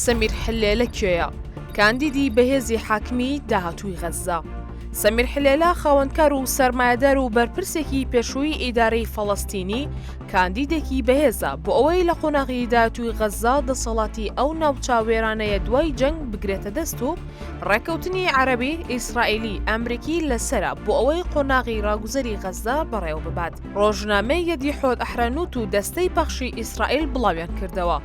سەمیر حلێلە کێیە؟ کاندیدی بەهێزی حاکمی داهاتووی غەززە. سەمیر حلێلە خاوەنکار و سەرمایەدار و بەرپرسێکی پێشووی ئیدارەی فەڵەستینی، کاندیدێکی بەهێزە بۆ ئەوەی لە قۆناغی داهاتووی غەززە دەسەڵاتی ئەو ناوچە وێرانەیە دوای جەنگ بگرێتە دەست و ڕێککەوتنی عەرەبی، ئیسرائیلی، ئەمریکی لەسەرە بۆ ئەوەی قۆناغی ڕاگوزەری غەززە بەڕێوەببات. ڕۆژنامەی یەدیحۆت ئەحرەنوت و دەستەی پەخشی ئیسرائیل بڵاویان کردەوە،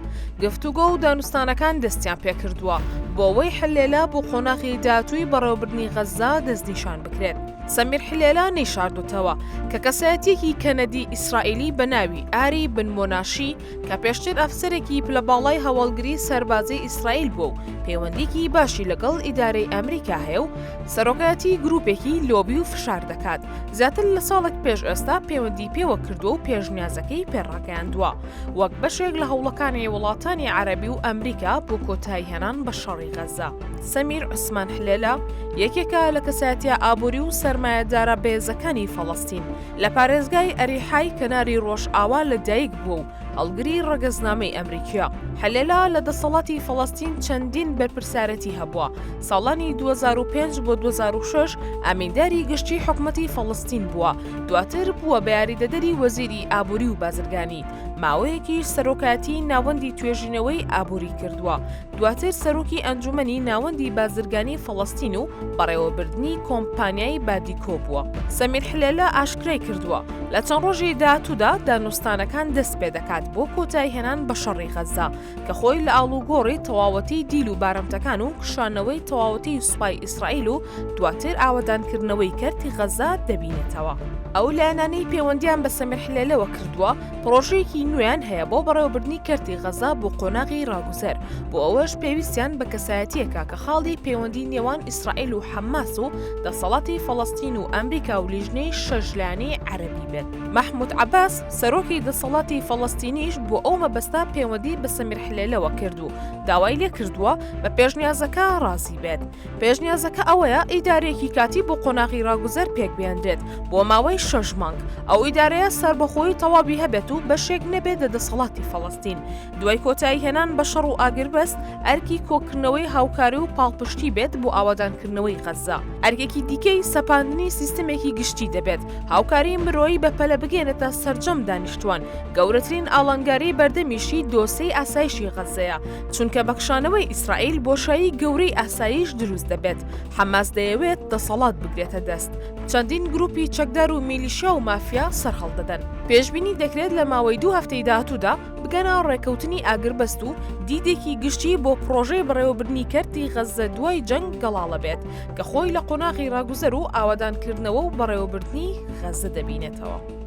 گفتوگۆ و دانوستانەکان دەستیان پێکردووە بۆ ئەوەی حلێلە بۆ قۆناغی داهاتووی بەڕێوەبردنی غەززە دەستنیشان بکرێت. سەمیر حلێلە نەیشاردۆتەوە کە کەسایەتییەکی کەنەدی ئیسرائیلی بە ناوی ئاری بن مۆناشی کە پێشتر ئەفسەرێکی پلە باڵای هەواڵگری سەربازی ئیسرائیل بووە و پەیوەندیکی باشی لەگەڵ ئیدارەی ئەمریکا هەیە و سەرۆکایەتی گروپێکی لۆبی و فشار دەکات، زیاتر لە ساڵێک پێش ئێستا پەیوەندی پێوە کردووە و پێشنیازەکەی پێڕاگەیاندووە وەک بەشێک لە هەوڵەکانی وڵاتانی عەرەبی و ئەمریکا بۆ کۆتاییهێنان بە شەڕی غەززە. سەمیر عوسمان حلێلە یەکێکە لە کەسایەتیە ئابووری و سەرمایەدارە بەهێزەکانی فەڵەستین، لە پارێزگای ئەریحای کەناری ڕۆژئاوا لە دایک بووە و هەڵگری ڕەگەزنامەی ئەمریکییە. حلێلا لە دەسەڵاتی فەڵەستین چەندین بەرپرسیارێتی هەبووە، ساڵانی 2005 بۆ 2006 ئەمینداری گشتی حکومەتی فەڵەستین بووە، دواتر بووە بە یاریدەدەری وەزیری ئابووری و بازرگانی، ماوەیەکیش سەرۆکایەتی ناوەندی توێژینەوەی ئابووری کردووە. دواتر سەرۆکی ئەنجومەنی ناوەندی بازرگانی فەڵەستین و بەڕێوەبردنی کۆمپانیای بادیکۆ بووە. سەمیر حلێلە ئاشکرای کردووە، لە چەند ڕۆژی داهاتوودا دانوستانەکان دەست پێدەکات بۆ کۆتاییهێنان بە شەڕی غەززە، کە خۆی لە ئاڵوگۆڕی تەواوەتی دیل و بارمتەکان و کشانەوەی تەواوەتی سوپای ئیسرائیل و دواتر ئاوەدانکردنەوەی کەرتی غەززە دەبینێتەوە. ئەو لایەنانەی پەیوەندییان بە سەمیر حلێلەوە کردووە، پڕۆژەیەکی نوێیان هەیە بۆ بەڕێوەبردنی کەرتی غەزە بۆ قۆناغی ڕاگوزەر، بۆ ئەوەش پێویستیان بە کەسایەتییەکە کە خاڵی پەیوەندی نێوان ئیسرائیل و حەماس و دەسەڵاتی فەڵەستین و ئەمریکا و لیژنەی شەش لایەنەی عەرەبی بێت. مەحمود عەباس، سەرۆکی دەسەڵاتی فەڵەستینیش بۆ ئەو مەبەستە پەیوەندی بە سەمیر حلێلەوە کرد و داوای لێکردووە بە پێشنیازەکە ڕازی بێت. پێشنیازەکە ئەوەیە ئیدارەیەکی کاتی بۆ قۆناغی ڕاگوزەر پێکبهێنرێت بۆ ماوەی شەش مانگ، ئەو ئیدارەیە سەربەخۆیی تەواوی هەبێت و بەشێک نەبێت لە دەسەڵاتی فەڵەستین. دوای کۆتاییهێنان بە شەڕ و ئاگربەست، ئەرکی کۆکردنەوەی هاوکاری و پاڵپشتی بێت بۆ ئاوەدانکردنەوەی غەززە. ئەرکێکی دیکەی سەپاندنی سیستمێکی گشتی دەبێت، هاوکاری مرۆیی بەپەلە بگەیەنێتە سەرجەم دانیشتووان، گەورەترین ئاڵنگاریی بەردەمیشی دۆسێی ئاسایشی غەززەیە، چونکە بە کشانەوەی ئیسرائیل بۆشایی گەورەی ئاسایش دروست دەبێت، حەماس دەیەوێت دەسەڵات بگرێتە دەست، چەندین گروپی چەکدار و میلیشیا و مافیا سەرهەڵدەدەن. پێشبینی دەکرێت لە ماوەی دوو هەفتەی داهاتوودا بگەنە ڕێککەوتنی ئاگربەست و دیدێکی گشتی بۆ پڕۆژەی بەڕێوەبردنی کەرتی غەززە دوای جەنگ گەڵاڵە بێت، کە خۆی لە قۆناغی ڕاگوزەر و ئاوەدانکردنەوە و بەڕێوەبردنی غەززە دەبینێتەوە.